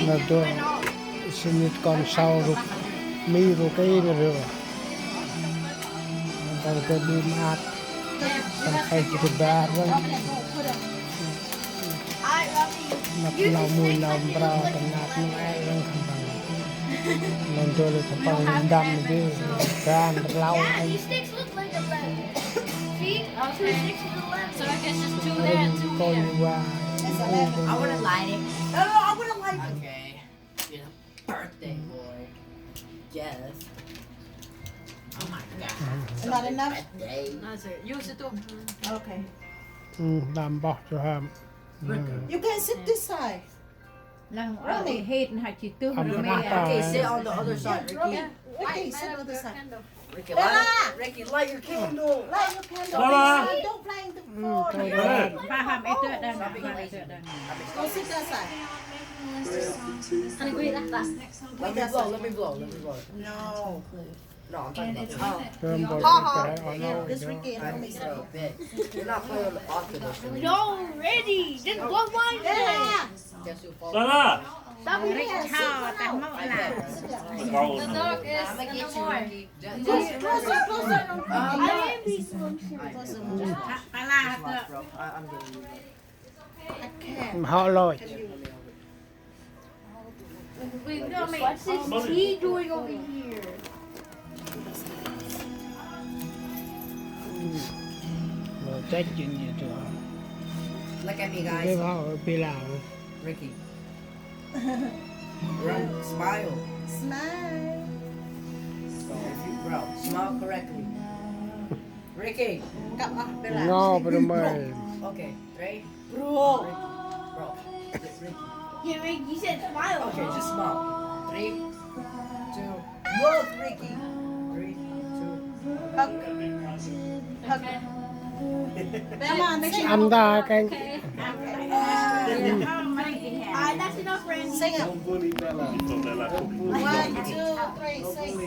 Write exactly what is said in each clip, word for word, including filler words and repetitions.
Nơh dô, sĭn nhĭt kon sau ruk, mi ruk i nơh dô. Nơh dô gâp ƀư maak, tâm khay jât bar nơh. Năp nau mui nau mprơ tâm nat nau ai nơh khân păng. Nơh dô lĕ khân păng ndăm dê, ban rlau ai. See? Two sticks is eleven. So I guess just two there and two here. Kon wa. It's eleven. I wouldn't like it. No, no, I wouldn't like it. Okay. You're the birthday boy. Yes. Oh my God. Not enough? Birthday. No, sir. Use it too. Okay. Ndăm bơh cho hăm. You can sit this side. Lăng Romy. Hên hăt chi tưh Romy. Okay, sit on the other side, Ricky. Yeah, Romy. Okay, sit on the other side. Ricky, light, Ricky, light your candle. Light your candle. Bella. Don't fly in the phone. Paham itu dan, paham itu dan. Go sit that side. Let me blow, let me blow, let me blow. No. No, I'm talking about this. Oh. This Ricky and Romy. You're not playing on the octopus. You're ready. Just blow mine. Yeah. Guess who falls? Bella. Stop it. Rêh ho, tah mâu lah. The dog is in the morgue. Just, just closer, closer. I am this one. Bella. I, I'm getting you. I can't. Ho lôch. Wait, no, wait, what is he doing over here? Mơ têk jêng jêh tu. Look at me, guys. Ƀư hŏ pila. Ricky. Run, smile. Smile. So if you, bro, smile correctly. Ricky. Cặp ăh, Bella. Ngo, bro, mơ. Okay, ready? Bro. Ricky. Bro. Ricky. Yeah, Ricky, you said smile. Okay, just smile. Three, two, look, Ricky. Three, two. Hug. Hug. Bella, make sure. Ăn ta kênh. Okay. All right, that's enough, Randy. Sing it. Don't bully Bella. One, two, three, sing.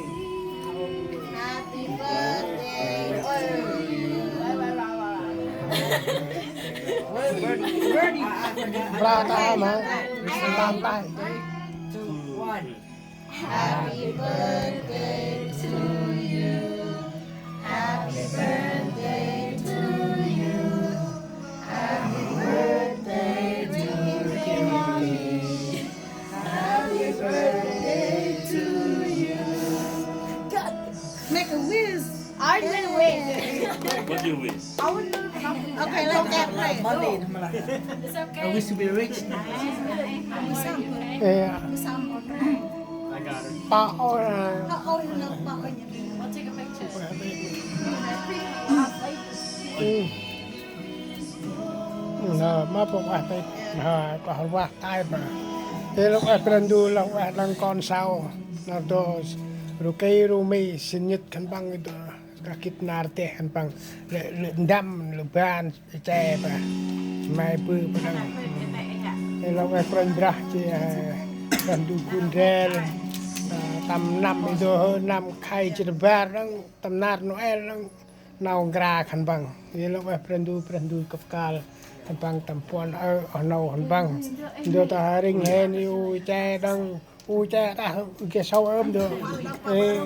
Happy birthday to you. Bla ta hăm hă? Tam tay. Two, one. Happy birthday to you. Happy birthday to you. Happy birthday to you. Happy birthday to you. Make a wish. I didn't win. What do you wish? Okay, let's get pray. Money. It's okay. I wish to be rich. Ê, pă ôh. Pă ôh, pă ôh. I'll take a picture. Nơh, ma pô ueh têt, nơh, kloh rvah tay ma. Tê lŏng ueh Brah Ndu, lŏng ueh đăng kon sau. Nơh dô, rô kê rô mi, sĭn nhĭt khân păng dô. Kah gĭt nar deh khân păng. Lĕ, lĕ ndăm, lĕ ban, che ma. May bư ma đăng. Tê lŏng ueh Kôranh Brah, che, Brah Ndu gŭ ndrel. Tâm năm dô, năm khay jât bar đăng, tâm nar Noel đăng. Nau nkra khân păng. Yê lŏng ueh Brah Ndu, Brah Ndu kăp kal khân păng tâm puăn ơ oh nâu khân păng. Ndô ta rĭng hên u che đăng, u che ta geh sâu ơm ndô. Ê,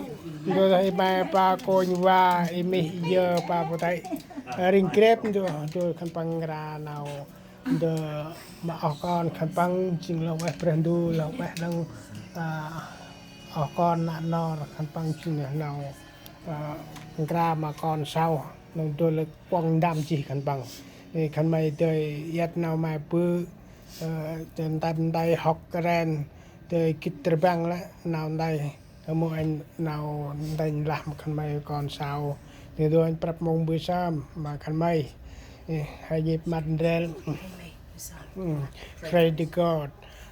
ndô ta i may pa kônh va, i mih i yơ pa pô tay. Rĭng grep ndô, ndô khân păng nkra nau. Ndơ ma oh kon khân păng jêng lŏng ueh Brah Ndu, lŏng ueh đăng, a, oh kon nă nor khân păng jêng nau, a, nkra ma kon sau, nau dôl lĕ kuŏng ndăm jêh khân păng. Ê, khân may dơi iăt nau may bư, ơ, dơi ntăm ntai hŏk kren, dơi gĭt rbăng lĕ nau ntai. Ơ, mâu anh nau ntai lah ma khân may kon sau. Tê dô anh prăp mông bư sơm ma khân may. Ê, hơi nhip măt ndrel. Ư, praise the God.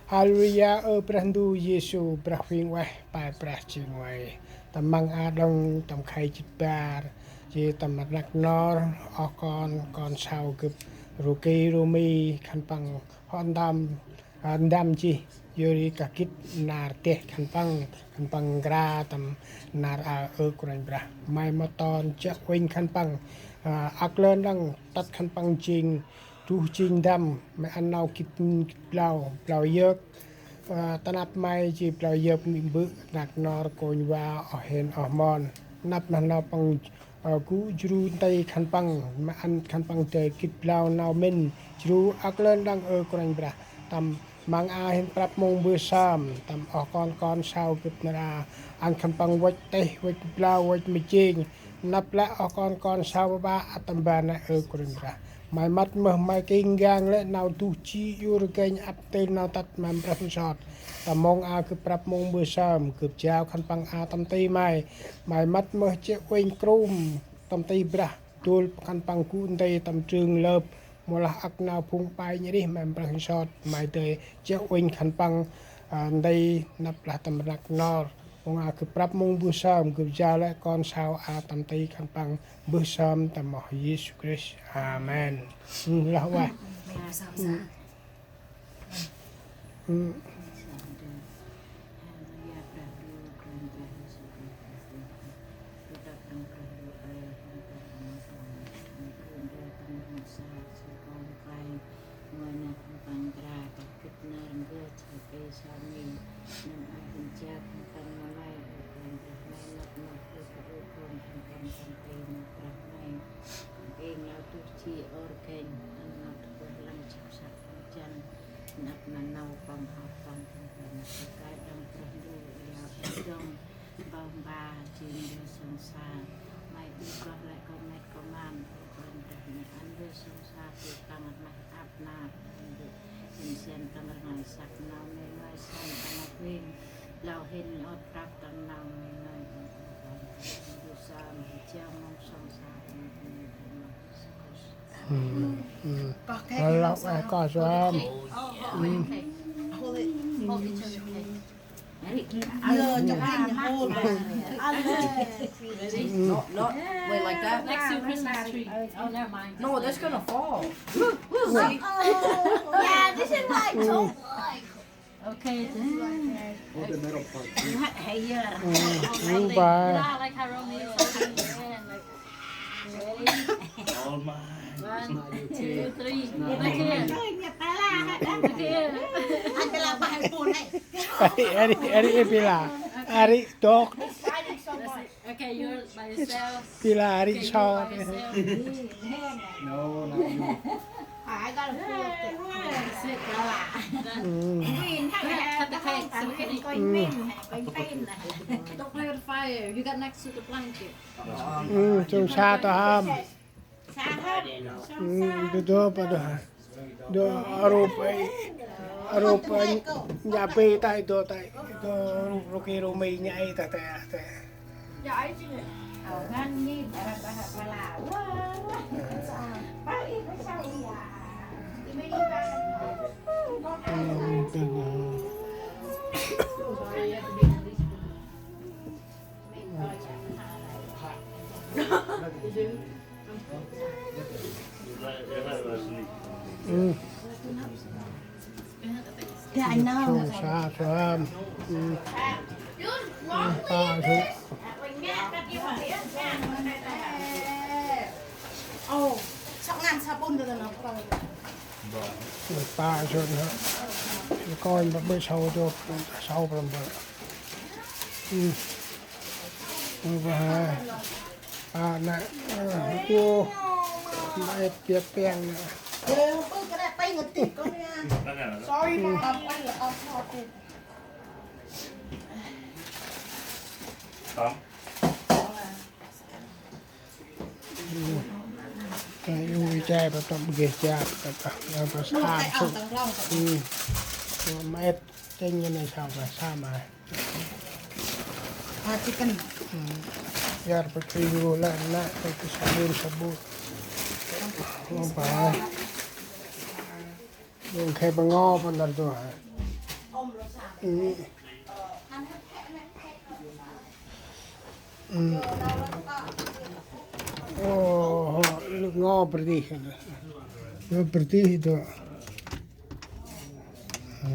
Hallelujah, ơ Brah Ndu Yêsu, Brah Huêng Ueh, Pă Brah jêng Nguai. Tâm măng a đŏng, tâm khay jât bar. Jêh tâm rnăk nor, oh kon, kon sau gâp. Rô kê, rô mi, khân păng hŏ ndăm. A, ndăm jêh, yor ri kah gĭt nar deh khân păng, khân păng nkra tâm nar a ơ Kôranh Brah. May mâu ton jă uănh khân păng, a, âk lơn đăng tât khân păng jêng, truh jêng ndăm, may ăn nau gĭt, gĭt blau, blau yơk, Ơ, ta năp May jêh blao yơk mĭn bơ̆, rnăk nor kônh va oh hên oh mon. Năp ma nau păng, ơ, gŭ jru nti khân păng, ma ăn khân păng dơi gĭt blao nau mĭn jru âk lơn đŏng, ơ Kôranh Brah. Tâm măng a hên prăp mông mbơh sơm, tâm oh kon kon sau gâp nar aơ ăn khân păng văch têh, văch blao, văch mjêng. Năp lĕ oh kon kon sau ba ăt tâm ban nây, ơ Kôranh Brah. May măt mơh, May king gang lĕ nau duh ji ur ganh ăp têl nau tât ma Brah nsot. Tâm mông a gâp prăp mông mbơh sơm, gâp jao khân păng a tâm ti May. May măt mơh, che uănh krŭm tâm ti Brah, dôl khân păng gŭ nti tâm trưng lớp. Mâu lah âk nau phung pai nhrih ma Brah nsot, May dơi che uănh khân păng, ơ, nti năp lah tâm rnăk nor. Mông a gâp prăp mông mbơh sơm, gâp jao lĕ kon sau a tâm ti khân păng mbơh sơm tâm oh Yêsu Krist. Amen. Ơ, lah ueh. Ơ. Êng nau duh ji ur ganh, ăn nau tơkuh lăng chăp săk jăn, năp ma nau păng hăp păng hăp păng hăp kai đăng Brah Ndu, yau đăng dŏng, mpômpa, jêng ndơ sŏng sa. May ƀư kloh lĕ kon met kon man, ơ Kôranh Brah, may ăn ndơ sŏng sa, ƀư tăng rnăk ăp nar, ăn ndơ, hên sĭn tăng rngai săk nau may, may sĭn tăng ăp hên, blao hên ôt prăp tăng nau may, may, ndơ sa, may jao mong sŏng sa, may, may, may. Ơ, ơ. Ơ, lŏk, ơ, koh sơm. Hold it. Hold each other cake. Ready? Alo, chụp hình, hold. Alo. Ready? No, no. Wait, like that? Next to Christmas tree. Oh, never mind. No, that's gonna fall. Woo, woo. See? Oh, yeah, this is like so like Okay, then. Hold the middle part, please. Hey, yeah. Ơ, ơ, ba. Yeah, like how Romy is holding your hand, like, ready? Oh my. One, two, three. Look here. Look here. Ari, ari, ari, pila. Ari, dok. That's it. Okay, you're by yourself. Pila ari. Okay, you're by yourself. No, not you. I got a full of it. Sit. Done. Cut, cut the cake so we can eat. Don't play with the fire. You got next to the blanket. Ơ, sŏng sa ta hâm. Ơ, du du pa du. Du rup ai, rup ai, nhă pi tai du tai. Du rup ruki rumi nhă ai tai tai tai. Ơ. Dạ, anh Nông. Sŏng sa, sŏng sa. Ơ. Ơ, pa su. Ồ, sao ngăn sao bún được nó? Pa su na. Coi mà bơi sâu cho, sâu lắm bơi. Ơ. Ơ, pa. A nê, ơ, ơ, ma et piak piang nê. Ơ, ơ, cái này tay ngật tịt con nha. Sorry, con ập quay là ập họ tịt. Tóm. Ơ, ui chai pa tăm geh chai pa tăm, pa tăm. Ơ, pa sa. Ơ, ma et chêng nê sao pa sa ma. Ha, chicken. Ơ, yar pa kri ru la na, pa kri sabun, sabun. Ơ, pa. Ơ, khe pa ngo pa ndar du ha. Ơ. Ơ. Ơ, ngo pa dih. Ngo pa dih du. Ơ.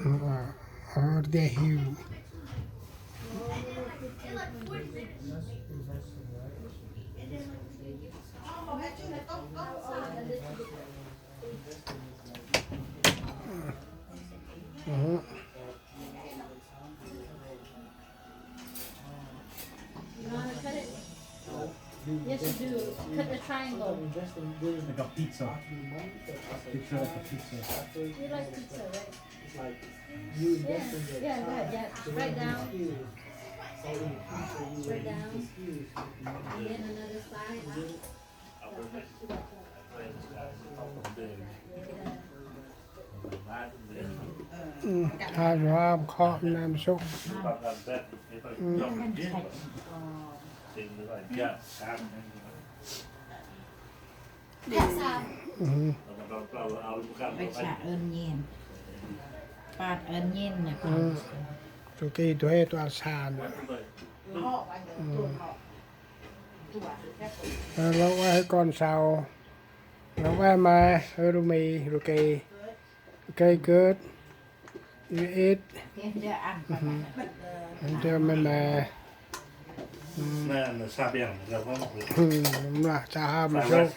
Ơ, ơ, ơ, rđeh hiu. Mhm. You wanna cut it? Yes, you do. Cut the triangle. Like a pizza. Picture like a pizza. You like pizza, right? Yeah, yeah, yeah, yeah. Write down. Write down. And then another side. Hai ram khŏ năm sŭk. Bai sa ơn nhìn. Pat ơn nhìn nè. Tui ki due tui ăn sa nè. Lŏ ueh kon sau. Lŏ ueh ma, rumi, ruki. Okay, good. You eat. Nde mê mê. Mlah sa ham sŭk.